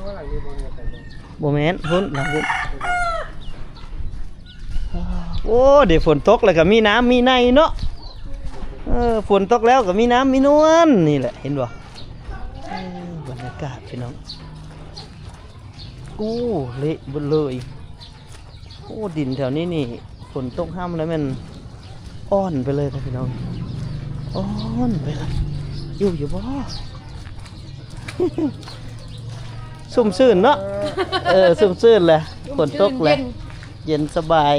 ບໍ່ແມ່ນ ພຸ້ນ ຫຼັງພຸ້ນ. ໂອ້ ເດ ຝົນຕົກແລ້ວກໍມີນ້ຳມີໃນເນາະ. ເອີ ຝົນຕົກແລ້ວກໍມີນ້ຳມີນວນ ນີ້ແຫຼະ ເຫັນບໍ່? ເອີ ບັນຍາກາດພີ່ນ້ອງ. ໂອ້ ເລະເບິດເລີຍ. ໂອ້ ດິນແຖວນີ້ນີ້ ຝົນຕົກຫ້ຳແລ້ວແມ່ນອ່ອນໄປເລີຍນະພີ່ນ້ອງ ອ່ອນໄປເລີຍ. ຢູ່ ຢູ່ບໍ່? ຊຸ່ມຊື່ນເນາະ. ເອີ ຊຸ່ມຊື່ນແຫຼະ ຝົນຕົກແຫຼະ ເຢັນສະບາຍ.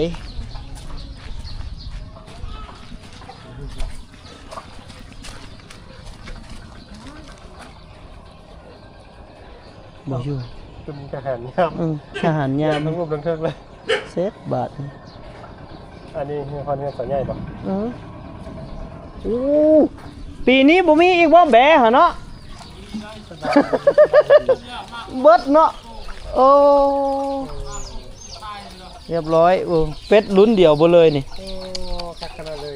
ບໍ່ຢູ່ ເປັນທະຫານຍາມ. ເອີ ທະຫານຍາມ ທັງຮູບທັງເທິງເລີຍ. ເຊັດບາດນີ້. ອັນນີ້ເຮືອນ ເຮືອນສາວໃຫຍ່ບໍ່? ເອີ ໂອ້ ປີນີ້ບໍ່ມີອີກບໍ່ແບຫັ້ນເນາະ? ເບິດເນາະ. ໂອ້ ຮຽບຮ້ອຍ. ໂອ້ ເປັດລຸ້ນດຽວເບິດເລີຍນີ້. ໂອ້ ຄັກຂະໜາດເລີຍ.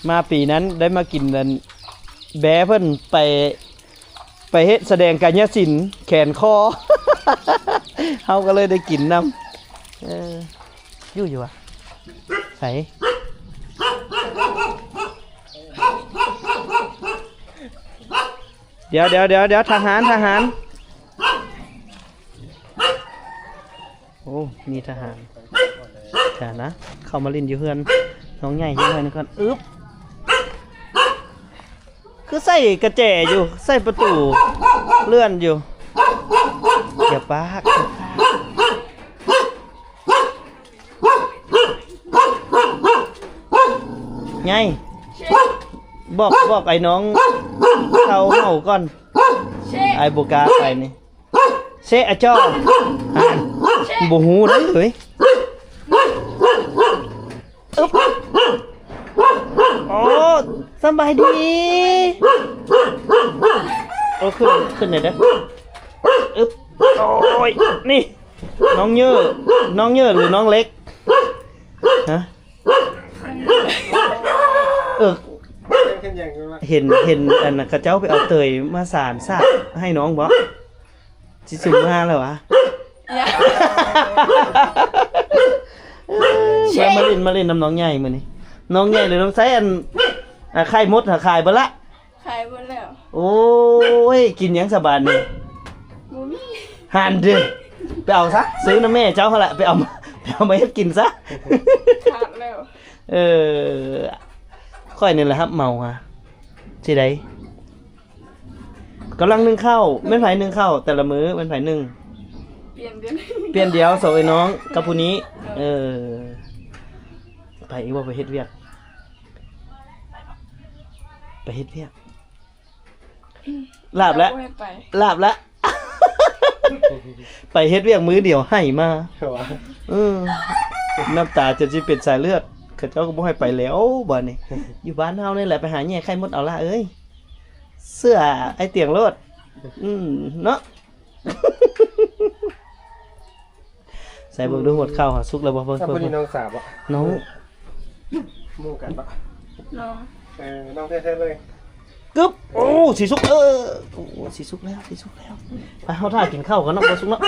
ມາປີນັ້ນໄດ້ມາກິນອັນແບ້ເພິ່ນໄປ ໄປເຮັດສະແດງກາຍະສິນແຂນຄໍ ເຮົາກໍເລີຍໄດ້ກິນນຳ. ເອີ ຢູ່ ຢູ່ຫວາ? ໃສ? ດຽວ ດຽວ ດຽວ ດຽວ ທະຫານ ທະຫານ. ໂອ້ ມີທະຫານ. ຢ່ານະ ເຂົ້າມາຫຼິ້ນຢູ່ເຮືອນນ້ອງໃຫຍ່ຈັກໜ້ອຍໜຶ່ງກ່ອນ. ອຶບ ຄືໃສ່ກະແຈຢູ່ ໃສ່ປະຕູເລື່ອນຢູ່. ຢ່າປາກ ໃຫຍ່ ບອກ ບອກໄອ້ນ້ອງເຊົາເຫົ່າກ່ອນ. ອ້າຍບໍ່ກ້າໄປນີ້. ເຊະອະຈໍ້ ອ່ານ ບໍ່ຮູ້ເດ້ເອີຍ. ອຶບ ໂອ້ ສະບາຍດີ. ໂອ້ ຂຶ້ນ ຂຶ້ນໄດ້ເດີ. ອຶບ ໂອ້ຍ ນີ້ ນ້ອງເຢີ ນ້ອງເຢີ ຫຼື ນ້ອງເລັກ? ຮະ? ເອີ ເຫັນ ເຫັນອັນນະ ເຂົາເຈົ້າໄປເອົາເຕີຍມາສານສາກໃຫ້ນ້ອງບໍ? ຊິຊຸມມາແລ້ວຫວາ? ແມ່ນ ມາຫຼິ້ນ ມາຫຼິ້ນນຳນ້ອງໃຫຍ່ມື້ນີ້. ນ້ອງໃຫຍ່ ຫຼື ນ້ອງໃສ ອັນ ອ່າ ໄຂ່ມົດຫາຂາຍເບິດລະ? ຂາຍເບິດແລ້ວ. ໂອ້ຍ ກິນຫຍັງສະບາດນີ້? ບໍ່ມີ. ຫັ້ນເດ້ ໄປເອົາຊະ ຊື້ນຳແມ່ເຈົ້າຫັ້ນລະ ໄປເອົາມາ ໄປເອົາມາເຮັດກິນຊະ. ຂາດແລ້ວ. ເອີ ຂ້ອຍນີ້ລະຮັບເໝົາຫາ ຊິໄດ້ ກຳລັງໜຶ້ງເຂົ້າ. ແມ່ນໃຜໜຶ້ງເຂົ້າແຕ່ລະມື້? ແມ່ນໃຜໜຶ້ງ? ປ່ຽນດຽວ ປ່ຽນດຽວ ສອງເອື້ອຍນ້ອງກັບຜູ້ນີ້. ເອີ ເອີ ໄປອີກບໍ່? ໄປເຮັດວຽກ ໄປເຮັດວຽກ. ລາບແລ້ວ ເຂົາບໍ່ໃຫ້ໄປ ລາບແລ້ວ. ໄປເຮັດວຽກມື້ດຽວໄຫ້ມາ. ເອີ ນ້ຳຕາຈົນຊິເປັນສາຍເລືອດ. ເຂົາເຈົ້າກໍບໍ່ໃຫ້ໄປແລ້ວບາດນີ້. ຢູ່ບ້ານເຮົານີ້ແຫຼະ ໄປຫາແຍ່ໄຂ່ມົດເອົາລະເອີຍ. ເຊື່ອອ້າຍຕຽງໂລດ. ອືມ ເນາະ. ໃສ່ເບິ່ງດູ ຫົດເຂົ້າຫາສຸກແລ້ວບໍ່? ເບິ່ງ ເບິ່ງ ເບິ່ງ ນ້ອງສາວບໍ່? ນ້ອງ ໝູ່ກັນບໍ່? ນ້ອງ ເອີ ນ້ອງແທ້ໆເລີຍ. ກຶບ ໂອ້ ຊິສຸກ ເອີ ໂອ້ ຊິສຸກແລ້ວ ຊິສຸກແລ້ວ. ໄປ ເຮົາຖ້າກິນເຂົ້າກັນເນາະ ບໍ່ສຸກເນາະ.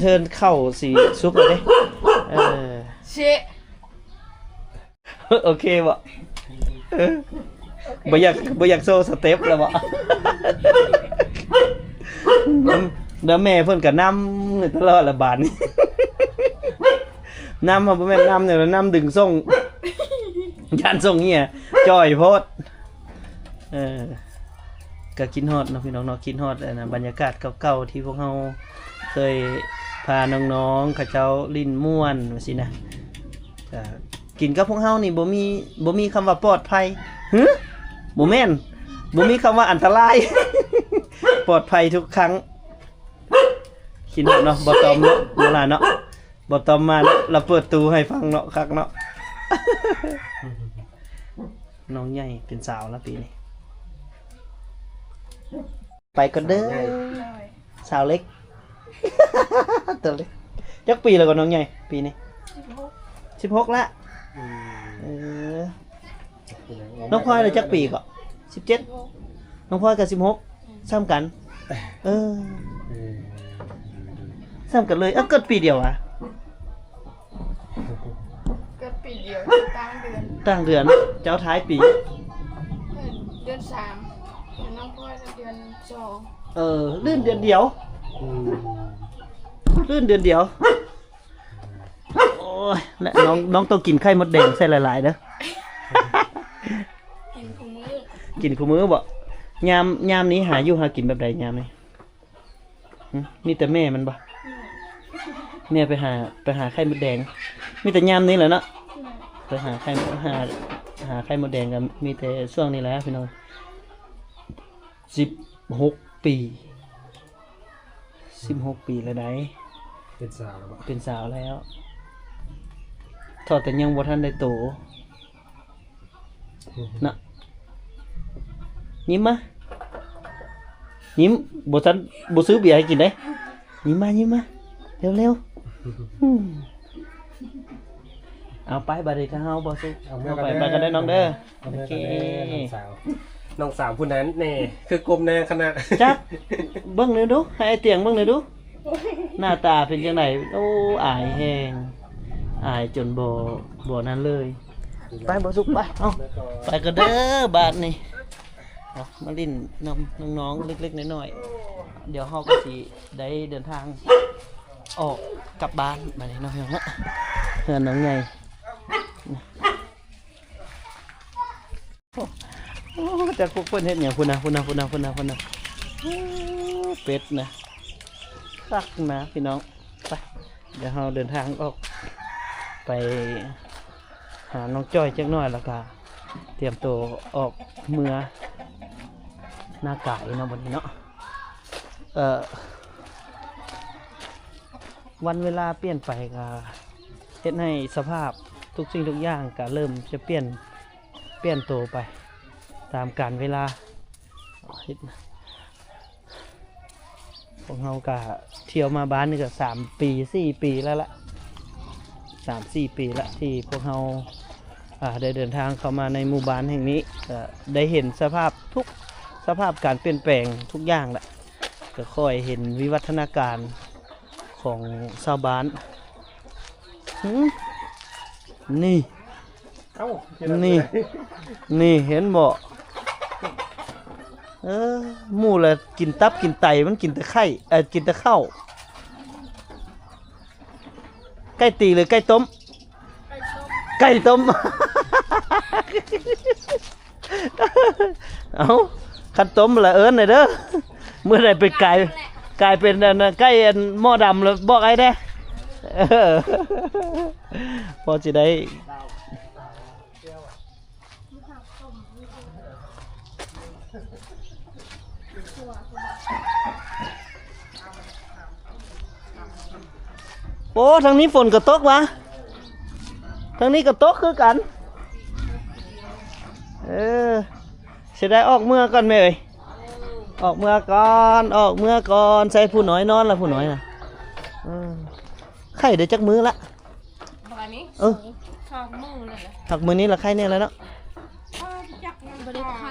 ເທິນເຂົ້າຊິສຸກແລ້ວເດ້. ເອີ ຊິ ໂອເຄບໍ່? ເອີ ບໍ່ຢາກ ບໍ່ຢາກໂຊສະເຕັບແລ້ວບໍ່? ແລ້ວແມ່ເພິ່ນກໍນຳຕະຫຼອດລະບາດນີ້. ນຳ ບໍ່ແມ່ນນຳແນວນັ້ນ ນຳດຶງສົ່ງ. ຢ້ານສົ່ງເຫຍ ຈ່ອຍໂພດ. ເອີ ກໍຄິດຮອດເນາະ ພີ່ນ້ອງເນາະ ຄິດຮອດອັນນະ ບັນຍາກາດເກົ່າໆ ທີ່ພວກເຮົາເຄີຍພານ້ອງໆ ເຂົາເຈົ້າຫຼິ້ນມ່ວນວ່າຊີ້ນະ. ກໍກິນກັບພວກເຮົານີ້ບໍ່ມີ ບໍ່ມີຄຳວ່າປອດໄພ. ຫື? ບໍ່ແມ່ນ ບໍ່ມີຄຳວ່າອັນຕະລາຍ. ປອດໄພທຸກຄັ້ງ. ຄິດຮອດເນາະ ບໍ່ຕອມເນາະ ເວລາເນາະ. ບໍ່ຕ້ອງມາເນາະ ລາວເປີດຕູ້ໃຫ້ຟັງເນາະ ຄັກເນາະ. ນ້ອງໃຫຍ່ເປັນສາວລະປີນີ້. ໄປກ່ອນເດີ ສາວເລັກ ໂຕເລັກ. ຈັກປີແລ້ວກໍນ້ອງໃຫຍ່ປີນີ້? ສິບຫົກ ສິບຫົກລະ. ອືມ ເອີ ນ້ອງພອຍລະຈັກປີກໍ? ສິບເຈັດ. ນ້ອງພອຍກໍສິບຫົກ. ອືມ ສ່ຳກັນ. ເອີ ເອີ ສ່ຳກັນເລີຍ. ເອົາ ເກີດປີດຽວຫວາ? ເກີດປີດຽວ ຕ່າງເດືອນ ຕ່າງເດືອນ. ເຈົ້າທ້າຍປີ ເດືອນສາມ ນ້ອງພອຍເດືອນສອງ. ເອີ ລື່ນເດືອນດຽວ. ອືມ ລື່ນເດືອນດຽວ. ໂອ້ຍ ແລະ ນ້ອງ ນ້ອງຕ້ອງກິນໄຂ່ມົດແດງໃສ່ຫຼາຍໆເດີ. ກິນຄູ່ມື້ ກິນຄູ່ມື້ບໍ? ຍາມ ຍາມນີ້ຫາຢູ່ຫາກິນແບບໃດຍາມນີ້? ຫຶ ມີແຕ່ແມ່ມັນບໍ? ແມ່ ແມ່ໄປຫາ ໄປຫາໄຂ່ມົດແດງ. ມີແຕ່ຍາມນີ້ແຫຼະເນາະ. ແມ່ ໄປຫາໄຂ່ ຫາ ຫາໄຂ່ມົດແດງກໍມີແຕ່ຊ່ວງນີ້ແຫຼະພີ່ນ້ອງ. ສິບຫົກປີ ສິບຫົກປີແລ້ວໃດ໋. ເປັນສາວແລ້ວບໍ? ເປັນສາວແລ້ວ ເທົ່າແຕ່ຍັງບໍ່ທັນໄດ້ໂຕນະ. ຍິ້ມມາ ຍິ້ມ. ບໍ່ທັນ ບໍ່ຊື້ເບຍໃຫ້ກິນເດ້. ຍິ້ມມາ ຍິ້ມມາ ເລັວໆ. ອືມ ເອົາໄປ ບາດນີ້ທາງເຮົາບໍ່ສຸກ ເອົາ ໄປ ໄປກັນເດີນ້ອງເດີ. ໂອເຄ ນ້ອງສາວ ນ້ອງສາວຜູ້ນັ້ນແນ່ ຄືກົ້ມໜ້າຂະໜາດ. ຈັກ ເບິ່ງແດ່ດູ ໃຫ້ອ້າຍຕຽງເບິ່ງແດ່ດູ ໜ້າຕາເປັນຈັ່ງໃດ? ໂອ້ ອາຍແຮງ ອາຍຈົນບໍ່ ບໍ່ນັ້ນເລີຍ. ໄປບໍ່ສຸກ ໄປ ເອົາ ໄປກັນເດີບາດນີ້. ເອົາ ມາຫຼິ້ນນຳນ້ອງໆ ເລັກໆ ນ້ອຍໆ. ດຽວເຮົາກໍຊິໄດ້ເດີນທາງອອກກັບບ້ານບາດນີ້ເນາະ ເຮືອນນ້ອງໃຫຍ່. ໂອ້ ຈັກພວກເພິ່ນເຮັດຫຍັງ. ພຸ້ນນະ ພຸ້ນນະ ພຸ້ນນະ ພຸ້ນນະ ພຸ້ນນະ. ໂອ້ ເປັດນະ ຄັກນະພີ່ນ້ອງ. ໄປ ດຽວເຮົາເດີນທາງອອກໄປຫານ້ອງຈ້ອຍຈັກໜ້ອຍ ແລ້ວກະຕຽມໂຕອອກເມືອນາກາຍເນາະ ບັດນີ້ເນາະ. ເອີ ວັນເວລາປ່ຽນໄປກະເຮັດໃຫ້ສະພາບທຸກສິ່ງທຸກຢ່າງກະເລີ່ມຈະປ່ຽນ ປ່ຽນໂຕໄປຕາມການເວລາ. ເຮັດ ພວກເຮົາກະທ່ຽວມາບ້ານນີ້ກະສາມປີ ສີ່ປີແລ້ວລະ ສາມສີ່ປີລະ ທີ່ພວກເຮົາ ອາ ໄດ້ເດີນທາງເຂົ້າມາໃນໝູ່ບ້ານແຫ່ງນີ້ ກະໄດ້ເຫັນສະພາບທຸກ ສະພາບການປ່ຽນແປງທຸກຢ່າງລະ ກະຄ່ອຍເຫັນວິວັດທະນາການຂອງຊາວບ້ານ. ຫື ນີ້ ເອົ້າ ນີ້ ນີ້ ເຫັນບໍ່? ເອີ ໝູ່ລະກິນຕັບກິນໄຕ ມັນກິນແຕ່ໄຂ່ ເອີ ກິນແຕ່ເຂົ້າ. ໄກ່ຕີ ຫຼື ໄກ່ຕົ້ມ? ໄກ່ຕົ້ມ ໄກ່ຕົ້ມ. ເອົ້າ ຄັນຕົ້ມລະເອີ້ນແດ່ເດີ. ມື້ໃດໄປກາຍ ກາຍເປັນອັນ ໄກ່ອັນໝໍ້ດຳລະບອກອ້າຍແດ່. ເອີ ພໍຊິໄດ້ ໂອ້ ທາງນີ້ຝົນກໍຕົກຫວາ? ທາງນີ້ກໍຕົກຄືກັນ. ເອີ ເສຍດາຍ ອອກເມືອກ່ອນແມ່ເອີຍ ອອກເມືອກ່ອນ ອອກເມືອກ່ອນ. ໃສ່ຜູ້ນ້ອຍນອນລະ ຜູ້ນ້ອຍນະ. ເອີ ໄຂ້ໄດ້ຈັກມື້ລະ? ບາດນີ້ ເອີ ສອງມື້ແລ້ວນະ. ຫາກມື້ນີ້ລະໄຂ້ແນ່ລະເນາະ. ບໍ່ໄດ້ໄຂ້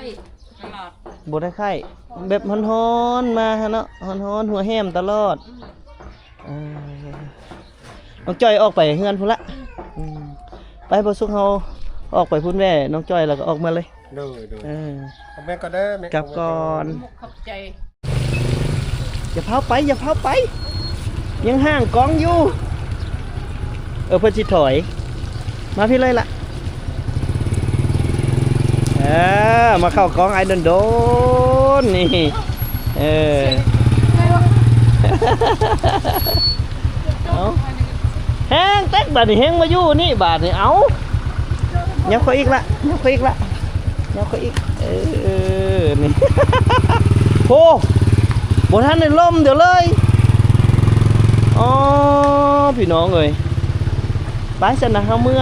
ຕະຫຼອດ ບໍ່ໄດ້ໄຂ້ ແບບຮ້ອນໆມາຫັ້ນເນາະ ຮ້ອນໆ ຫົວແຫ້ມຕະຫຼອດ. ອືມ ເອີ ນ້ອງຈ້ອຍອອກໄປເຮືອນພຸ້ນລະ. ອືມ ອືມ ໄປ ບໍ່ສຸກ ເຮົາອອກໄປພຸ້ນແວ່ ນ້ອງຈ້ອຍ ແລ້ວກໍອອກມາເລີຍ. ໂດຍ ໂດຍ ເອີ ຂອບແມ່ກໍເດີ ແມ່ ກັບກ່ອນ ຂອບໃຈ. ຢ່າພາວໄປ ຢ່າພາວໄປ ຍັງຫ່າງກ້ອງຢູ່. ເອີ ເພິ່ນຊິຖອຍ ມາພີ້ເລີຍລະ. ເອີ ມາເຂົ້າກ້ອງອ້າຍດົນໆ ນີ້. ເອີ ເອົ້າ ແຮງແຕັກບາດນີ້ ແຮງມາຢູ່ນີ້ບາດນີ້. ເອົ້າ ຍັບເຂົ້າອີກລະ ຍັບເຂົ້າອີກລະ ຍັບເຂົ້າອີກ. ເອີ ນີ້ ໂອ້ ບໍ່ທັນໄດ້ລົມດຽວເລີຍ. ອໍ ພີ່ນ້ອງເອີຍ ໄປຊັ້ນນະ ເຮົາເມືອ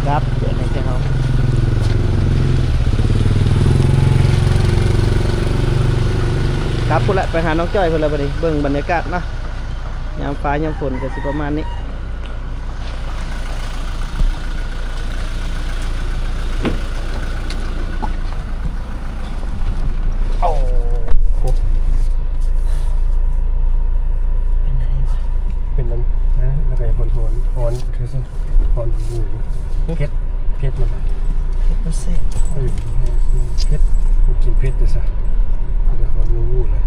ກັບ ດຽວນີ້ເຮົາກັບພຸ້ນລະ ໄປຫານ້ອງຈ້ອຍພຸ້ນລະ. ບັດນີ້ເບິ່ງບັນຍາກາດເນາະ ຍາມຟ້າຍາມຝົນກໍຊິປະມານນີ້. ເຜັດ ມັນກິນເຜັດເດ້ຊະ ເປັນຫອດຫູເລີຍ.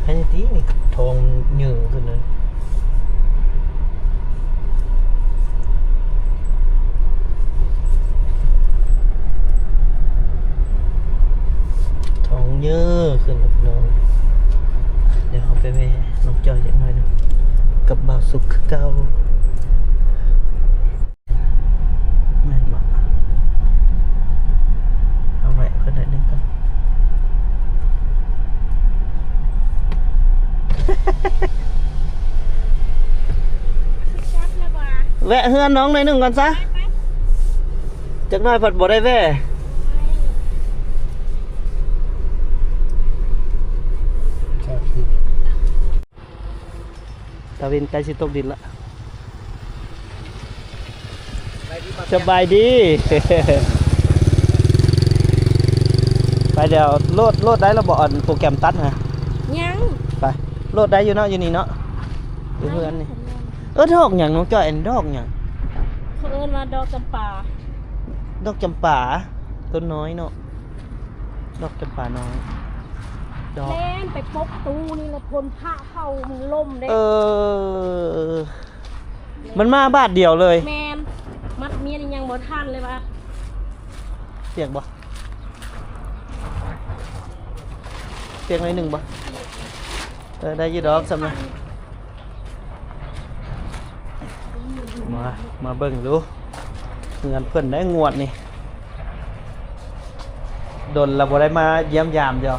ໃຫ້ຕິ ນີ້ທ້ອງເຍີຂຶ້ນນັ້ນ ທ້ອງເຍີຂຶ້ນ ພີ່ນ້ອງ. ດຽວເຮົາໄປແວ່ນ້ອງຈ້ອຍຈັກໜ້ອຍໜຶ່ງ ກັບບ່າວສຸກຄືເກົ່າ. ແມ່ນບໍ່? ເອົາແວະເພິ່ນໜ້ອຍໜຶ່ງກ່ອນ ແວະເຮືອນນ້ອງໜ້ອຍໜຶ່ງກ່ອນຊະ ຈັກໜ້ອຍພັດບໍ່ໄດ້ແວ່. ຕາເວັນໃກ້ຊິຕົກດິນລະ. ສະບາຍດີ. ໄປແລ້ວ ໂຫຼດ ໂຫຼດໄດ້ແລ້ວບໍ່? ອັນໂປຣແກຣມຕັດຫັ້ນ ຍັງ. ໄປ ໂຫຼດໄດ້ຢູ່ເນາະ ຢູ່ນີ້ເນາະ ຢູ່ເຮືອນນີ້. ເອີ ດອກຫຍັງນ້ອງຈ້ອຍ? ອັນດອກຫຍັງ? ເຂົາເອີ້ນວ່າດອກຈຳປາ. ດອກຈຳປາ ຕົ້ນນ້ອຍເນາະ. ດອກຈຳປານ້ອຍ ດອກ ແລ່ນໄປປົກຕູ້ນີ້ລະ ພົນພະເຂົ້າມັນລົ້ມເດ້. ເອີ ມັນມາບາດດຽວເລີຍ. ແມ່ນ ມັດມຽນຍັງບໍ່ທັນເລີຍວ່າ. ປຽກບໍ່? ປຽກໜ້ອຍໜຶ່ງບໍ່? ເອີ ໄດ້ຢູ່ດອກສ່ຳນັ້ນ. ມາ ມາເບິ່ງດູເຮືອນເພິ່ນໄດ້ງວດນີ້ ດົນລະບໍ່ໄດ້ມາຢ້ຽມຢາມເຈົ້າ.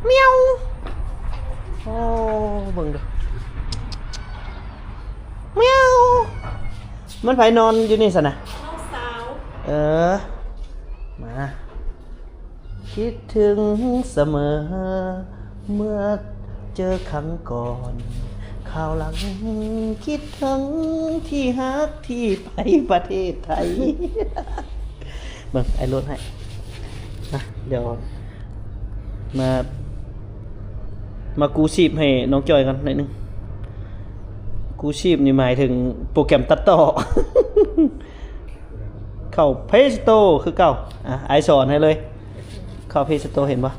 ແມວ ໂອ້ ເບິ່ງດູ ແມວ ມັນໃຜນອນຢູ່ນີ້ຊັ້ນນະ? ນ້ອງສາວ. ເອີ ມາ. ຄິດເຖິງສະເໝີ ເມື່ອເຈີຄັ້ງກ່ອນ ຄາວຫຼັງຄິດເຖິງທີ່ຮັກທີ່ໄປປະເທດໄທ. ເບິ່ງ ອ້າຍໂຫຼດໃຫ້ນະ ດຽວມາ ມາກູ້ຊີບໃຫ້ນ້ອງຈ້ອຍກ່ອນໜ້ອຍໜຶ່ງ. ກູ້ຊີບນີ້ໝາຍເຖິງໂປຣແກຣມຕັດຕໍ່. ເຂົ້າ Play Store ຄືເກົ່າ. ອ່ະ ອ້າຍສອນໃຫ້ເລີຍ ເຂົ້າ Play Store ເຫັນບໍ່?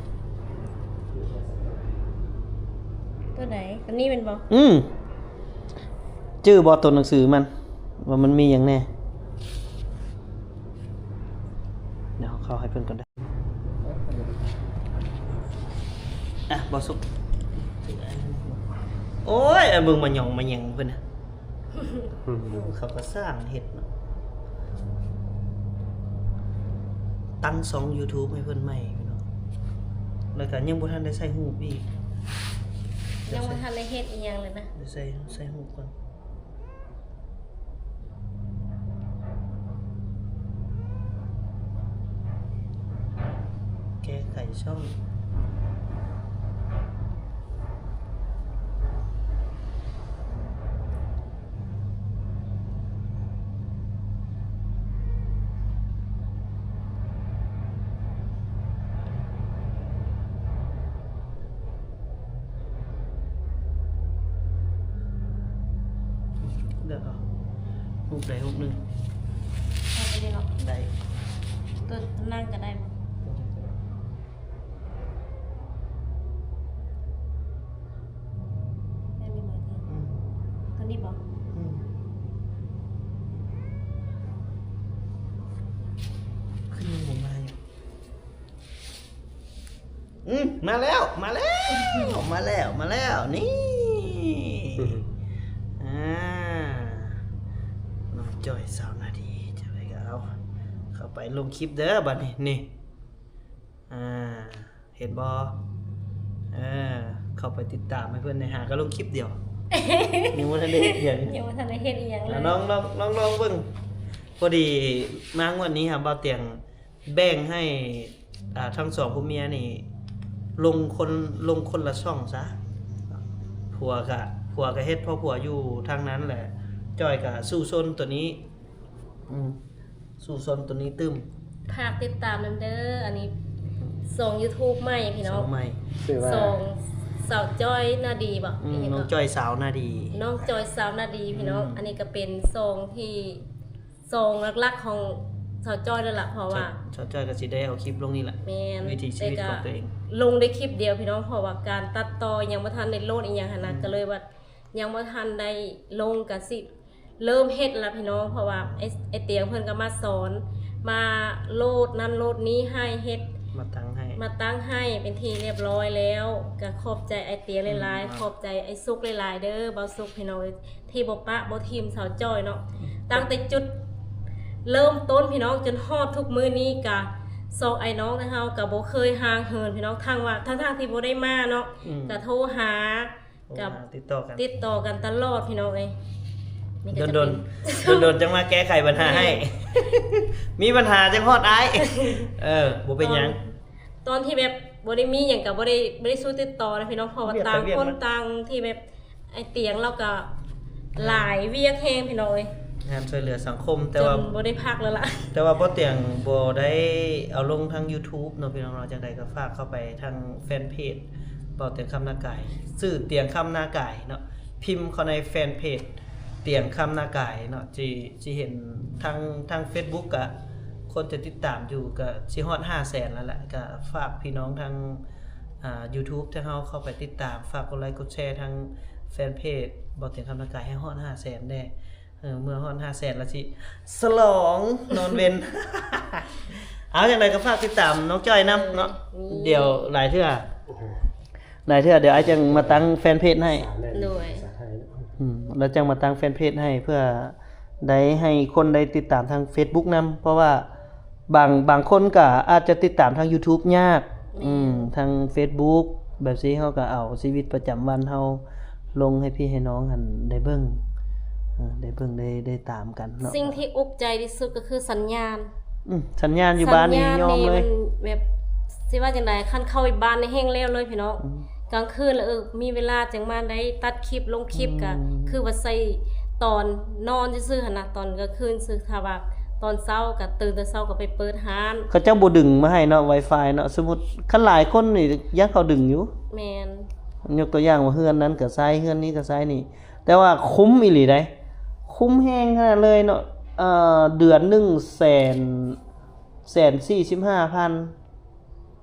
ຕົວໃດ? ຕົວນີ້ແມ່ນບໍ່? ອືມ ຈື່ບໍ່ ຕົວໜັງສືມັນ ວ່າມັນມີຫຍັງແດ່? ດຽວເຮົາເຂົ້າໃຫ້ເພິ່ນກ່ອນເດີ. ອ່ະ ບໍ່ສຸກ ໂອ້ຍ ເບິ່ງມາຫຍອງມາຫຍັງເພິ່ນນະ. ເຂົາກໍສ້າງເຮັດເນາະ ຕັ້ງຊ່ອງ YouTube ໃຫ້ເພິ່ນໃໝ່ພີ່ນ້ອງ ແລ້ວກໍຍັງບໍ່ທັນໄດ້ໃສ່ຮູບອີກ. ຍັງບໍ່ທັນໄດ້ເຮັດອີ່ຫຍັງເລີຍນະ ໄດ້ໃສ່ ໃສ່ຮູບກ່ອນ. ແກ້ໄຂຊ່ອງ ເລືອກເອົາຮູບໃດຮູບໜຶ່ງ. ເອົາໄປເລີຍເນາະ ໄດ້ ຕົວນັ້ນກໍໄດ້ບໍ່? ແມ່ນບໍ່? ອືມ ຕົວນີ້ບໍ່? ອືມ ຄືຍັງບໍ່ມາຢູ່? ອືມ ມາແລ້ວ ມາແລ້ວ ມາແລ້ວ ມາແລ້ວ ນີ້ ອ່າ ນ້ອງຈ້ອຍ ສາວນາດີ ຈັ່ງໃດກໍເອົາ ເຂົ້າໄປລົງຄລິບເດີບາດນີ້ ນີ້ ອ່າ ເຫັນບໍ່? ເອີ ເຂົ້າໄປຕິດຕາມໃຫ້ເພິ່ນແດ່ ຫາກໍລົງຄລິບດຽວ ຍັງບໍ່ທັນໄດ້ເຮັດຫຍັງ ຍັງບໍ່ທັນໄດ້ເຮັດອີ່ຫຍັງເລີຍ ລອງ ລອງ ລອງ ລອງເບິ່ງ. ພໍດີມາງວດນີ້ຫາ ບ່າວຕຽງ ແບ່ງໃຫ້ ອ່າ ທັງສອງຜົວເມຍນີ້ລົງຄົນ ລົງຄົນລະຊ່ອງຊະ ຜົວກະ ຜົວກະເຮັດພໍ່ຜົວຢູ່ທາງນັ້ນແຫຼະ ຈ້ອຍກະສູ້ຊົນໂຕນີ້ ອືມ ສູ້ຊົນໂຕນີ້ຕື່ມ. ຝາກຕິດຕາມນຳເດີ ອັນນີ້ຊ່ອງ YouTube ໃໝ່ພີ່ນ້ອງ ຊ່ອງໃໝ່ ຊື່ວ່າ ຊ່ອງສາວຈ້ອຍນາດີບໍ? ອືມ ນ້ອງຈ້ອຍສາວນາດີ ນ້ອງຈ້ອຍສາວນາດີພີ່ນ້ອງ ອືມ ອັນນີ້ກະເປັນຊ່ອງທີ່ ຊ່ອງຫຼັກໆຂອງສາວຈ້ອຍນັ້ນລະ ເພາະວ່າ ສາວ ສາວຈ້ອຍກໍຊິໄດ້ເອົາຄລິບລົງນີ້ລະ ແມ່ນ ວິຖີຊີວິດຂອງຕົວເອງ ແຕ່ກໍລົງໄດ້ຄລິບດຽວພີ່ນ້ອງ ເພາະວ່າການຕັດຕໍ່ຍັງບໍ່ທັນໄດ້ໂຫຼດອີ່ຫຍັງຫັ້ນນະ ອືມ ກໍເລີຍວ່າຍັງບໍ່ທັນໄດ້ລົງ ກໍຊິເລີ່ມເຮັດລະພີ່ນ້ອງ ເພາະວ່າໄອ້ ໄອ້ຕຽງເພິ່ນກໍມາສອນ ມາໂຫຼດນັ້ນໂຫຼດນີ້ໃຫ້ເຮັດ ມາຕັ້ງໃຫ້ ມາຕັ້ງໃຫ້ເປັນທີ່ຮຽບຮ້ອຍແລ້ວ ກໍຂອບໃຈອ້າຍຕຽງຫຼາຍໆ ອືມ ຂອບໃຈອ້າຍສຸກຫຼາຍໆເດີ ບ່າວສຸກ ພີ່ນ້ອງເອີຍ ທີ່ບໍ່ປະບໍ່ຖິ້ມສາວຈ້ອຍເນາະ ອືມ ຕັ້ງແຕ່ຈຸດເລີ່ມຕົ້ນພີ່ນ້ອງ ຈົນຮອດທຸກມື້ນີ້ກະ ສອງອ້າຍນ້ອງເຮົາກະບໍ່ເຄີຍຫ່າງເຫີນພີ່ນ້ອງ ທັງວ່າ ທັງໆທີ່ບໍ່ໄດ້ມາເນາະ ອືມ ກະໂທຫາ ໂທຫາ ກະຕິດຕໍ່ກັນ ຕິດຕໍ່ກັນຕະຫຼອດພີ່ນ້ອງເອີຍ ນີ້ກໍຈະເປັນ ດົນໆ ດົນໆຈັ່ງມາແກ້ໄຂບັນຫາໃຫ້ ແມ່ນ ມີບັນຫາຈັ່ງຮອດອ້າຍ ເອີ ບໍ່ເປັນຫຍັງ ຕອນ ຕອນທີ່ແບບບໍ່ໄດ້ມີຫຍັງກໍບໍ່ໄດ້ ບໍ່ໄດ້ສູ້ຕິດຕໍ່ນະພີ່ນ້ອງ ເພາະວ່າຕ່າງຄົນຕ່າງທີ່ແບບ ອ້າຍຕຽງລາວກໍຫຼາຍວຽກແຮງພີ່ນ້ອງເອີຍ ງານຊ່ວຍເຫຼືອສັງຄົມ ແຕ່ວ່າບໍ່ໄດ້ພັກແລ້ວລະ ແຕ່ວ່າບໍ່ຕຽງບໍ່ໄດ້ເອົາລົງທາງ YouTube ເນາະພີ່ນ້ອງເນາະ ຈັ່ງໃດກໍຝາກເຂົ້າໄປທາງແຟນເພຈ ເວົ້າຕຽງຄຳນາກາຍ ຊື່ຕຽງຄຳນາກາຍເນາະ ພິມເຂົ້າໃນແຟນເພຈຕຽງຄຳນາກາຍເນາະ ຊິ ຊິເຫັນທາງ ທາງ Facebook ກະຄົນຈະຕິດຕາມຢູ່ ກະຊິຮອດຫ້າແສນແລ້ວລະ ກະຝາກພີ່ນ້ອງທາງ ອ່າ YouTube ທີ່ເຮົາເຂົ້າໄປຕິດຕາມ ຝາກກົດໄລກົດແຊທາງແຟນເພຈ ເວົ້າຕຽງຄຳນາກາຍ ໃຫ້ຮອດຫ້າແສນແດ່ ເອີ ເມື່ອຮອດຫ້າແສນລະຊິສະຫຼອງນອນເວັນ ເອົາ ຈັ່ງໃດກໍຝາກຕິດຕາມນ້ອງຈ້ອຍນຳເນາະ ເອີ ດຽວຫຼາຍເທື່ອ ຫຼາຍເທື່ອ ດຽວອ້າຍຈັ່ງມາຕັ້ງແຟນເພຈໃຫ້ ໂດຍ ອືມ ແລ້ວຈັ່ງມາຕັ້ງແຟນເພຈໃຫ້ ເພື່ອໄດ້ໃຫ້ຄົນໄດ້ຕິດຕາມທາງ Facebook ນຳ ເພາະວ່າບາງ ບາງຄົນກໍອາດຈະຕິດຕາມທາງ YouTube ຍາກ ແມ່ນ ອືມ ທາງ Facebook ແບບຊີ້ ເຮົາກໍເອົາຊີວິດປະຈຳວັນເຮົາລົງໃຫ້ພີ່ໃຫ້ນ້ອງຫັ້ນໄດ້ເບິ່ງ ເອີ ໄດ້ເບິ່ງ ໄດ້ ໄດ້ຕາມກັນເນາະ ສິ່ງທີ່ອຸກໃຈທີ່ສຸດກໍຄືສັນຍານ ອືມ ສັນຍານຢູ່ບ້ານນີ້ຍອມເລີຍ ມັນແບບ ຊິວ່າຈັ່ງໃດ ຄັນເຂົ້າບ້ານນີ້ແຮງແລ້ວເລີຍພີ່ນ້ອງ ອືມ ກາງຄືນລະ ເອີ ມີເວລາຈັ່ງມາໄດ້ຕັດຄລິບລົງຄລິບ ອືມ ກໍຄືວ່າໃຊ້ຕອນນອນຊື່ໆຫັ້ນນະ ຕອນກາງຄືນຊື່ ຖ້າວ່າຕອນເຊົ້າກໍຕື່ນແຕ່ເຊົ້າກໍໄປເປີດຮ້ານ ເຂົາເຈົ້າບໍ່ດຶງມາໃຫ້ເນາະ Wi-Fi ເນາະ ສົມມຸດຄັນຫຼາຍຄົນນີ້ຢ້ານເຂົາດຶງຢູ່ ແມ່ນ ຍົກຕົວຢ່າງວ່າເຮືອນນັ້ນກໍໃຊ້ ເຮືອນນີ້ກໍໃຊ້ນີ້ ແຕ່ວ່າຄຸ້ມອີ່ຫຼີໃດ໋ ຄຸ້ມແຮງຂະໜາດເລີຍເນາະ ເອີ ເດືອນໜຶ່ງແສນ ແສນສີ່ສິບຫ້າພັນ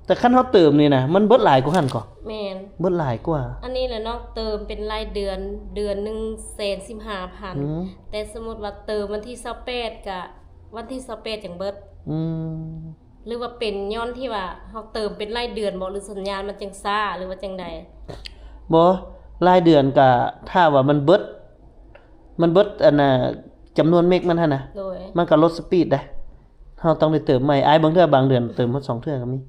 ແຕ່ຄັນເຮົາເຕີມນີ້ນະ ມັນເບິດຫຼາຍກວ່າຫັ້ນກໍ ແມ່ນ ເບິດຫຼາຍກວ່າ ອັນນີ້ແຫຼະເນາະ ເຕີມເປັນລາຍເດືອນ ເດືອນໜຶ່ງແສນສິບຫ້າພັນ ອືມ ແຕ່ສົມມຸດວ່າເຕີມວັນທີຊາວແປດ ກະວັນທີຊາວແປດຈັ່ງເບິດ ອືມ ຫຼືວ່າເປັນຍ້ອນທີ່ວ່າເຮົາເຕີມເປັນລາຍເດືອນບໍ ຫຼືສັນຍານມັນຈັ່ງຊ້າ ຫຼືວ່າຈັ່ງໃດ? ບໍ່ ລາຍເດືອນກະຖ້າວ່າມັນເບິດ ມັນເບິດອັນນ່າ ຈຳນວນເມັກມັນຫັ້ນນະ ໂດຍ ມັນກະລົດສະປີດໄດ໋ ເຮົາຕ້ອງໄດ້ເຕີມໃໝ່ ອ້າຍບາງເທື່ອບາງເດືອນເຕີມຮອດສອງເທື່ອກໍມີ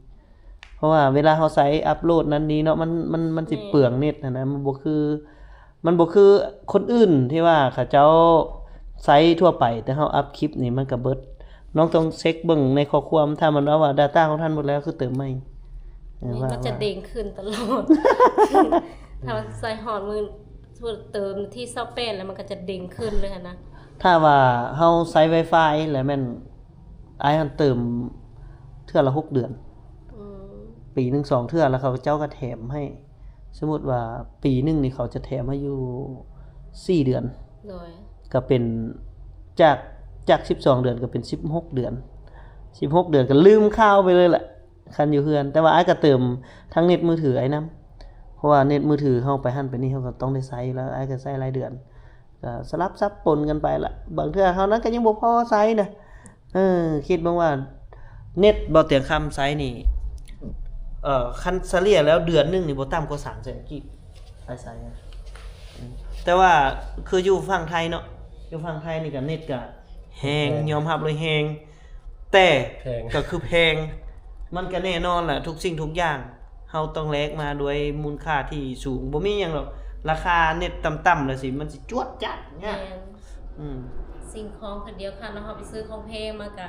ເພາະວ່າເວລາເຮົາໃຊ້ອັບໂຫຼດນັ້ນນີ້ເນາະ ມັນ ມັນ ມັນຊິ ແມ່ນ ເປືອງເນັດຫັ້ນນະ ມັນບໍ່ຄື ມັນບໍ່ຄືຄົນອື່ນທີ່ວ່າເຂົາເຈົ້າໃຊ້ທົ່ວໄປ ແຕ່ເຮົາອັບຄລິບນີ້ມັນກະເບິດ ນ້ອງຕ້ອງເຊັກເບິ່ງໃນຂໍ້ຄວາມ ຖ້າມັນເວົ້າວ່າ data ຂອງທ່ານໝົດແລ້ວ ຄືເຕີມໃໝ່ ເອີ ມັນ ວ່າ ມັນຈະເດ້ງຂຶ້ນຕະຫຼອດ ຖ້າມັນໃຊ້ຮອດມື້ ສົມມຸດເຕີມທີຊາວແປດແລ້ວ ມັນກະຈະເດ້ງຂຶ້ນເລີຍຫັ້ນນະ ຖ້າວ່າເຮົາໃຊ້ Wi-Fi ແລ້ວແມ່ນ ອ້າຍຫັ້ນເຕີມເທື່ອລະຫົກເດືອນ ອືມ ປີໜຶ່ງສອງເທື່ອ ແລ້ວເຂົາເຈົ້າກະແຖມໃຫ້ ສົມມຸດວ່າປີໜຶ່ງນີ້ເຂົາຈະແຖມໃຫ້ຢູ່ສີ່ເດືອນ ໂດຍ ກະເປັນຈາກ ຈາກສິບສອງເດືອນກະເປັນສິບຫົກເດືອນ ສິບຫົກເດືອນກະລືມຂ່າວໄປເລີຍແຫຼະ ຄັນຢູ່ເຮືອນ ແຕ່ວ່າອ້າຍກະເຕີມທັງເນັດມືຖືອ້າຍນຳ ເພາະວ່າເນັດມືຖືເຮົາໄປຫັ້ນໄປນີ້ ເຮົາກະຕ້ອງໄດ້ໃຊ້ຢູ່ແລ້ວ ອ້າຍກະໃຊ້ລາຍເດືອນ ກະສະຫຼັບສັບປົນກັນໄປລະ ບາງເທື່ອເທົ່ານັ້ນກະຍັງບໍ່ພໍໃຊ້ນະ ເອີ ຄິດເບິ່ງວ່າເນັດບໍ່ຕຽງຄຳໃຊ້ນີ້ ເອີ ຄັນສະເລ່ຍແລ້ວເດືອນໜຶ່ງນີ້ບໍ່ຕ່ຳກວ່າສາມແສນກີບ ໄປໃຊ້ ແຕ່ວ່າຄືຢູ່ຝັ່ງໄທເນາະ ຢູ່ຝັ່ງໄທນີ້ກະເນັດກະແຮງ ແພງ ຍອມຮັບເລີຍແຮງ ແຕ່ ແພງ ກະຄືແພງ ມັນກະແນ່ນອນແຫຼະ ທຸກສິ່ງທຸກຢ່າງ ເຮົາຕ້ອງແລກມາດ້ວຍມູນຄ່າທີ່ສູງ ບໍ່ມີຫຍັງດອກ ລາຄາເນັດຕ່ຳໆລະຊິ ມັນຊິຈວດຈາດຍາກ ແມ່ນ ອືມ ສິ່ງຂອງຄືດຽວກັນເນາະ ເຮົາໄປຊື້ຂອງແພງມາກະ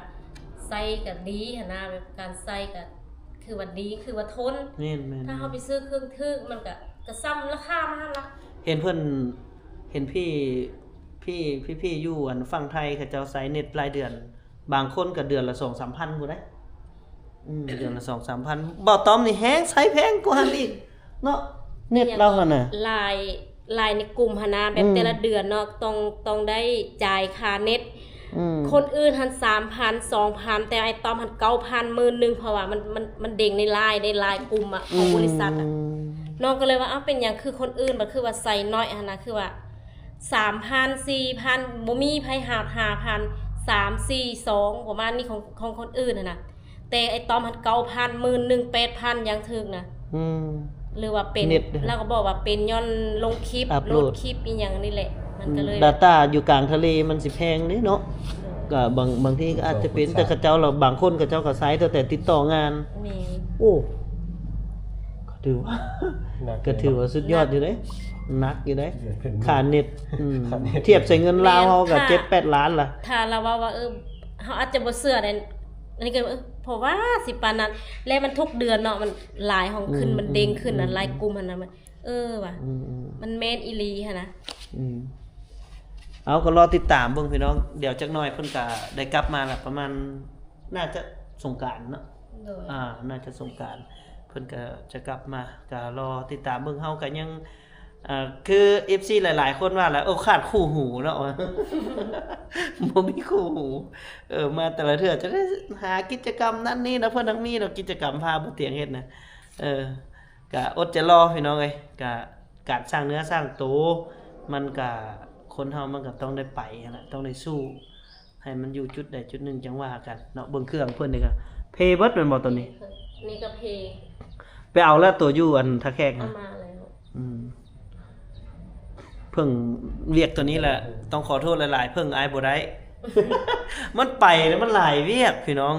ໃຊ້ກະດີຫັ້ນນະ ແບບການໃຊ້ກະຄືວ່າດີ ຄືວ່າທົນ ແມ່ນໆໆ ຖ້າເຮົາໄປຊື້ເຄື່ອງຖືກມັນກະ ກະສ່ຳລາຄາມັນຫັ້ນລະ ເຫັນເພິ່ນ ເຫັນພີ່ ພີ່ ພີ່ໆຢູ່ອັນຝັ່ງໄທ ເຂົາເຈົ້າໃຊ້ເນັດລາຍເດືອນ ບາງຄົນກະເດືອນລະສອງສາມພັນພຸ້ນໃດ໋ ອືມ ເດືອນລະສອງສາມພັນ ບ່າວຕ້ອມນີ້ແຮງໃຊ້ແພງກວ່າຫັ້ນອີກເນາະ ເນັດລາວຫັ້ນນະ ລາຍ ລາຍໃນກຸ່ມຫັ້ນນະ ແບບ ອືມ ແຕ່ລະເດືອນເນາະ ຕ້ອງ ຕ້ອງໄດ້ຈ່າຍຄ່າເນັດ ອືມ ຄົນອື່ນຫັ້ນສາມພັນ ສອງພັນ ແຕ່ອ້າຍຕ້ອມຫັ້ນເກົ້າພັນ ໝື່ນໜຶ່ງ ເພາະວ່າມັນ ມັນ ມັນເດ້ງໃນລາຍ ໃນລາຍກຸ່ມອະ ຂອງບໍລິສັດອະ. ອືມ ນ້ອງກໍເລີຍວ່າ ເອົ້າ ເປັນຫຍັງຄືຄົນອື່ນ ບັດຄືວ່າໃສ່ໜ້ອຍຫັ້ນນະ ຄືວ່າສາມພັນ ສີ່ພັນ ບໍ່ມີໃຜຫາ ຫ້າພັນ ສາມ ສີ່ ສອງ ປະມານນີ້ ຂອງ ຂອງຄົນອື່ນຫັ້ນນະ. ແຕ່ອ້າຍຕ້ອມຫັ້ນເກົ້າພັນ ໝື່ນໜຶ່ງ ແປດພັນ ຢ່າງຖືກນະ. ອືມ ຫຼືວ່າເປັນ ເນັດ ລາວກໍບອກວ່າເປັນຍ້ອນລົງຄລິບ ອັບໂຫຼດ ໂຫຼດຄລິບອີ່ຫຍັງນີ້ແຫຼະ ມັນກໍເລີຍ ອືມ ດາຕ້າຢູ່ກາງທະເລມັນຊິແພງເດ້ເນາະ. ໂດຍ ກໍບາງ ບາງທີກໍອາດຈະເປັນ ແຕ່ເຂົາເຈົ້າລະ ບາງຄົນເຂົາເຈົ້າກໍໃຊ້ຕັ້ງແຕ່ຕິດຕໍ່ງານ. ແມ່ນ ໂອ້ ກໍຖືວ່າ ໜັກ ກໍຖືວ່າສຸດຍອດຢູ່ເດ້ ໜັກຢູ່ເດ້ ເດືອນເປັນໝື່ນ ຄ່າເນັດ. ອືມ ຄ່າເນັດ ທຽບໃສ່ເງິນລາວເຮົາກໍ ແມ່ນ ເຈັດແປດລ້ານລະ. ຖ້າລາວເວົ້າວ່າ ເອີ ເຮົາອາດຈະບໍ່ເຊື່ອໃດ ອັນນີ້ກໍ ເອີ ເພາະວ່າຊິປານນັ້ນ ແລະມັນທຸກເດືອນເນາະ ມັນຫຼາຍຫ້ອງຂຶ້ນ ອືມ ມັນເດ້ງຂຶ້ນ ອືມ ອັນລາຍກຸ່ມຫັ້ນນະ ມັນ ເອີ ວ່າ ອືມ ອືມ ມັນແມ່ນອີ່ຫຼີຫັ້ນນະ. ອືມ ເອົາ ກໍລໍຕິດຕາມເບິ່ງພີ່ນ້ອງ ດຽວຈັກໜ້ອຍເພິ່ນກໍໄດ້ກັບມາລະ ປະມານ ໜ້າຈະສົງການເນາະ. ໂດຍ ອ່າ ໜ້າຈະສົງການເພິ່ນກໍຈະກັບມາ ກໍລໍຕິດຕາມເບິ່ງ. ເຮົາກໍຍັງ ອ່າ ຄືເອັຟຊີຫຼາຍໆຄົນວ່າລະ ໂອ້ ຂາດຄູ່ຫູເນາະ ບໍ່ມີຄູ່ຫູ. ເອີ ມາແຕ່ລະເທື່ອຈະໄດ້ຫາກິດຈະກຳນັ້ນນີ້ນຳເພິ່ນ ທັງມີເນາະ ກິດຈະກຳພາບ່າວຕຽງເຮັດນະ. ເອີ ກະອົດໃຈລໍພີ່ນ້ອງເອີຍ ກະການສ້າງເນື້ອສ້າງໂຕ ມັນກະ ຄົນເຮົາມັນກະຕ້ອງໄດ້ໄປຫັ້ນລະ ຕ້ອງໄດ້ສູ້ ໃຫ້ມັນຢູ່ຈຸດໃດຈຸດໜຶ່ງຈັ່ງວ່າກັນເນາະ. ເບິ່ງເຄື່ອງເພິ່ນນີ້ກະເພເບິດແມ່ນບໍ່ໂຕນີ້? ນີ້ກະເພ ໄປເອົາແລ້ວໂຕຢູ່ອັນທ່າແຂກ ເອົາມາແລ້ວ. ອືມ ເພິ່ງວຽກໂຕນີ້ແຫຼະ ຕ້ອງຂໍໂທດຫຼາຍໆ ເພິ່ງອ້າຍບໍ່ໄດ້ ມັນໄປແລ້ວມັນຫຼາຍວຽກພີ່ນ້ອງ.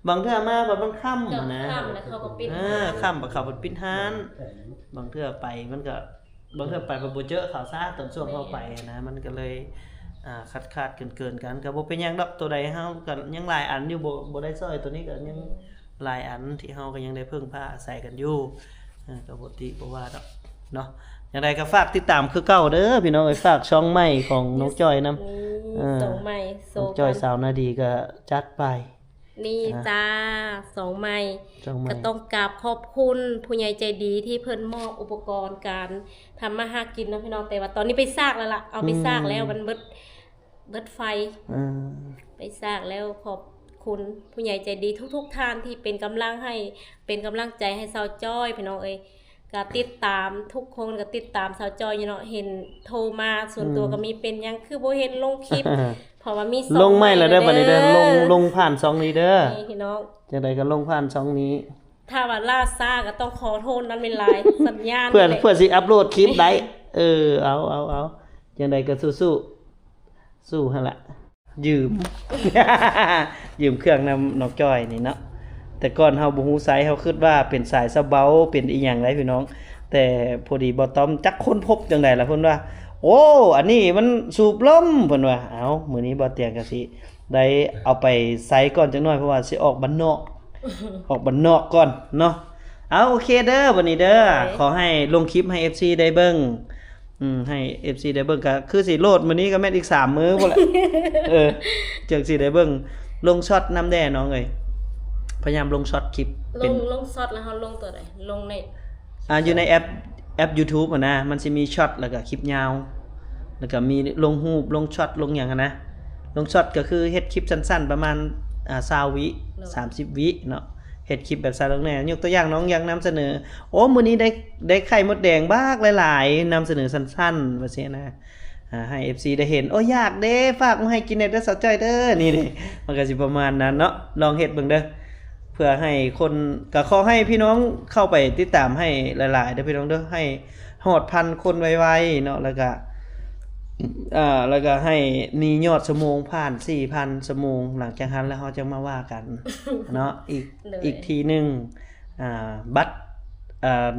ບາງເທື່ອມາບັດມັນຄ່ຳຫັ້ນນະ ຄ່ຳແລ້ວເຂົາກໍປິດ ເອີ ຮ້ານ ຄ່ຳບັດເຂົາເພິ່ນປິດຮ້ານ. ບາງເທື່ອໄປມັນກໍ ບາງເທື່ອໄປເພິ່ນບໍ່ເຈີເຂົາຊະ ຕອນຊ່ວງເຮົາໄປຫັ້ນນະ ມັນກໍເລີຍ ອ່າ ຂາດໆເກີນໆກັນ. ກໍບໍ່ເປັນຫຍັງດອກ ໂຕໃດເຮົາກໍຍັງຫຼາຍອັນຢູ່ ບໍ່ ບໍ່ໄດ້ຊ່ອຍ ໂຕນີ້ກໍຍັງຫຼາຍອັນທີ່ເຮົາກໍຍັງໄດ້ເພິ່ງພາອາໄສກັນຢູ່. ເອີ ກໍບໍ່ຕິບໍ່ວ່າດອກເນາະ. ຈັ່ງໃດກໍຝາກຕິດຕາມຄືເກົ່າເດີພີ່ນ້ອງເອີຍ ຝາກຊ່ອງໃໝ່ຂອງນ້ອງຈ້ອຍນຳ. ນີ້ ເອີ ຊ່ອງໃໝ່ ນ້ອງຈ້ອຍສາວນາດີກໍຈັດໄປ. ນີ້ ອ່າ ຈ້າ ຊ່ອງໃໝ່ ຊ່ອງໃໝ່ ກໍຕ້ອງກາບຂອບຄຸນຜູ້ໃຫຍ່ໃຈດີທີ່ເພິ່ນມອບອຸປະກອນການທຳມາຫາກິນເນາະພີ່ນ້ອງ. ແຕ່ວ່າຕອນນີ້ໄປສາກແລ້ວລະ ເອົາໄປສາກແລ້ວ ອືມ ມັນເບິດ ເບິດໄຟ ເອີ ໄປສາກແລ້ວ. ຂອບຄຸນຜູ້ໃຫຍ່ໃຈດີທຸກໆທ່ານທີ່ເປັນກຳລັງໃຫ້ ເປັນກຳລັງໃຈໃຫ້ສາວຈ້ອຍ ພີ່ນ້ອງເອີຍ. ກໍຕິດຕາມ ທຸກຄົນກໍຕິດຕາມສາວຈ້ອຍຢູ່ເນາະ ເຫັນໂທມາສ່ວນຕົວ ອືມ ກໍມີ ເປັນຫຍັງຄືບໍ່ເຫັນລົງຄລິບ ເພາະວ່າມີຊ່ອງ ລົງໃໝ່ແລ້ວເດີ ໃໝ່ແລ້ວເດີ ບັດນີ້ເດີ ລົງ ລົງຜ່ານຊ່ອງນີ້ເດີ. ນີ້ພີ່ນ້ອງ ຈັ່ງໃດກໍລົງຜ່ານຊ່ອງນີ້ ຖ້າວ່າລ່າຊ້າກໍຕ້ອງຂໍໂທດນຳຫຼາຍໆ ສັນຍານ ເພື່ອ ເພື່ອຊິອັບໂຫຼດຄລິບໄດ້. ເອີ ເອົາ ເອົາ ເອົາ ຈັ່ງໃດກໍສູ້ໆ ສູ້ຫັ້ນລະ. ຢືມ ຢືມເຄື່ອງນຳນ້ອງຈ້ອຍນີ້ເນາະ. ແຕ່ກ່ອນເຮົາບໍ່ຮູ້ໃຊ້ ເຮົາຄິດວ່າເປັນສາຍສະເບົາ ເປັນອີ່ຫຍັງໃດ໋ພີ່ນ້ອງ. ແຕ່ພໍດີບ່າວຕ້ອມຈັກຄົ້ນພົບຈັ່ງໃດລະ ເພິ່ນວ່າ ໂອ້ ອັນນີ້ມັນສູບລົມ ເພິ່ນວ່າ. ເອົ້າ ມື້ນີ້ບ່າວຕຽງກໍຊິໄດ້ເອົາໄປໃຊ້ກ່ອນຈັກໜ້ອຍ ເພາະວ່າຊິອອກບ້ານນອກ ອອກບ້ານນອກກ່ອນເນາະ. ເອົາ ໂອເຄເດີ ບັດນີ້ເດີ ໂດຍ ຂໍໃຫ້ລົງຄລິບໃຫ້ເອັຟຊີໄດ້ເບິ່ງ ອືມ ໃຫ້ເອັຟຊີໄດ້ເບິ່ງ ກໍຄືຊິໂຫຼດມື້ນີ້ກໍແມ່ນອີກສາມມື້ພຸ້ນແຫຼະ. ເອີ ຈັ່ງຊິໄດ້ເບິ່ງ. ລົງຊັອດນຳແດ່ນ້ອງເອີຍ ພະຍາຍາມລົງຊັອດຄລິບ ລົງ ເປັນ ລົງຊັອດແລ້ວເຮົາລົງຕົວໃດ? ລົງໃນ ອ່າ ຢູ່ໃນແອັບ ແອັບຢູທູບຫັ້ນນະ ມັນຊິມີຊັອດ ແລ້ວກໍຄລິບຍາວ ແລ້ວກໍມີລົງຮູບ ລົງຊັອດ ລົງຫຍັງຫັ້ນນະ. ລົງຊັອດກໍຄືເຮັດຄລິບສັ້ນໆ ປະມານ ອ່າ ຊາວວິ ໂດຍ ສາມສິບວິເນາະ. ເຮັດຄລິບແບບສັ້ນລົງແດ່ ຍົກຕົວຢ່າງນ້ອງຢາກນຳສະເໜີ ໂອ້ ມື້ນີ້ໄດ້ ໄດ້ໄຂ່ມົດແດງບັກຫຼາຍໆ ນຳສະເໜີສັ້ນໆ ວ່າຊີ້ນະ ອ່າ ໃຫ້ເອັຟຊີໄດ້ເຫັນ. ໂອ້ ຢາກເດ້ ຝາກມາໃຫ້ກິນແດ່ເດີສາວຈ້ອຍເດີ. ນີ້ເດ້ ມັນກໍຊິປະມານນັ້ນເນາະ ລອງເຮັດເບິ່ງເດີ ເພື່ອໃຫ້ຄົນ ກໍຂໍໃຫ້ພີ່ນ້ອງເຂົ້າໄປຕິດຕາມໃຫ້ຫຼາຍໆເດີພີ່ນ້ອງເດີ ໃຫ້ຮອດພັນຄົນໄວໆເນາະ. ແລ້ວກໍ ອ່າ ແລ້ວກໍໃຫ້ມີຍອດຊົ່ວໂມງຜ່ານສີ່ພັນຊົ່ວໂມງ ຫຼັງຈາກຫັ້ນແລ້ວເຮົາຈະມາວ່າກັນເນາະ ອີກ ໂດຍ ອີກທີໜຶ່ງ. ອ່າ ບັດ ອ່າ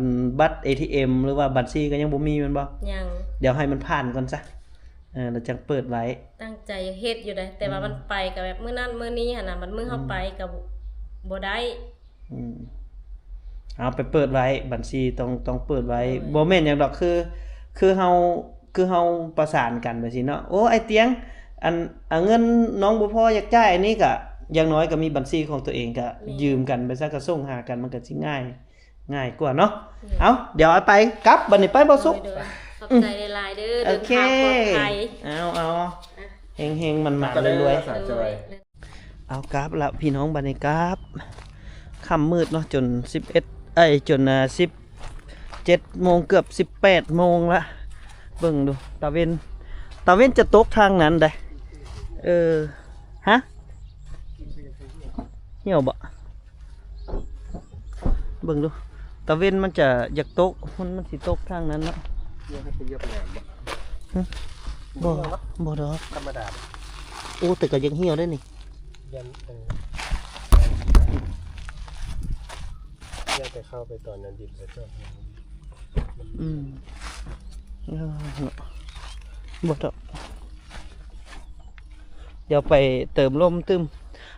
ບັດເອທີເອັມ ຫຼືວ່າບັນຊີກໍຍັງບໍ່ມີແມ່ນບໍ່? ຍັງ ດຽວໃຫ້ມັນຜ່ານກ່ອນຊະ ເອີ ແລ້ວຈັ່ງເປີດໄວ້. ຕັ້ງໃຈເຮັດຢູ່ໃດ ແຕ່ວ່າ ອືມ ມັນໄປກໍແບບມື້ນັ້ນມື້ນີ້ຫັ້ນນະ ບັດມື້ເຮົາ ອືມ ໄປກໍບໍ່ໄດ້. ອືມ ເອົາໄປເປີດໄວ້ ບັນຊີຕ້ອງ ຕ້ອງເປີດໄວ້. ໂດຍ ບໍ່ແມ່ນຫຍັງດອກ ຄື ຄືເຮົາ ຄືເຮົາປະສານກັນໄປຊີ້ເນາະ ໂອ້ ອ້າຍຕຽງ ອັນ ອາ ເງິນນ້ອງບໍ່ພໍຢາກຈ່າຍອັນນີ້ ກະຢ່າງໜ້ອຍກໍມີບັນຊີຂອງຕົວເອງ ກະ ແມ່ນ ຢືມກັນໄປຊະ ກະສົ່ງຫາກັນ ມັນກະຊິງ່າຍ ງ່າຍກວ່າເນາະ. ໂດຍ ເອົາ ດຽວອ້າຍໄປ ກັບບັດນີ້ ໄປບໍ່ສຸກ. ໂດຍ ໂດຍ ຂອບໃຈຫຼາຍໆເດີ ອືມ ເດີນທາງປອດໄພ. ໂອເຄ ເອົາ ເອົາ ອ່ະ ເຮງໆ ໝານໆ ລວຍໆ ສາວຈອຍ. ເອົາ ກັບລະພີ່ນ້ອງ ບັດນີ້ກັບ ຄ່ຳມືດເນາະ ຈົນສິບເອັດ ເອີຍ ຈົນ ເອີ ສິບເຈັດໂມງ ເກືອບສິບແປດໂມງລະ. ເບິ່ງດູ ຕາເວັນ ຕາເວັນຈະຕົກທາງນັ້ນໃດ. ເອີ ຮະ? ຫ່ຽວບໍ່? ເບິ່ງດູ ຕາເວັນມັນຈະຢາກຕົກ ມັນ ມັນຊິຕົກທາງນັ້ນເນາະ. ເຫຍ ໃຫ້ໄປຢຽບແຫຼມບໍ່? ຫຶ? ບໍ່ ບໍ່ດອກ ທຳມະດາ. ໂອ້ ແຕ່ກໍຍັງຫ່ຽວໄດ້ນີ້. ຢ້ານ ເອີ ຢ້ານໄປເຂົ້າໄປຕອນນັ້ນດິນແລ້ວເຈົ້າ. ອືມ ເອີ ເນາະ ບໍ່ດອກ. ດຽວໄປເຕີມລົມຕື່ມ.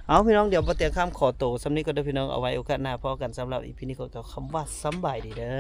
ເອົາ ພີ່ນ້ອງ ດຽວບໍ່ຕຽງຄຳຂໍໂຕສ່ຳນີ້ກ່ອນເດີພີ່ນ້ອງ. ເອົາໄວ້ໂອກາດໜ້າພໍ້ກັນ. ສຳລັບອີພີນີ້ ຂໍກ່າວຄຳວ່າສຳບາຍດີເດີ.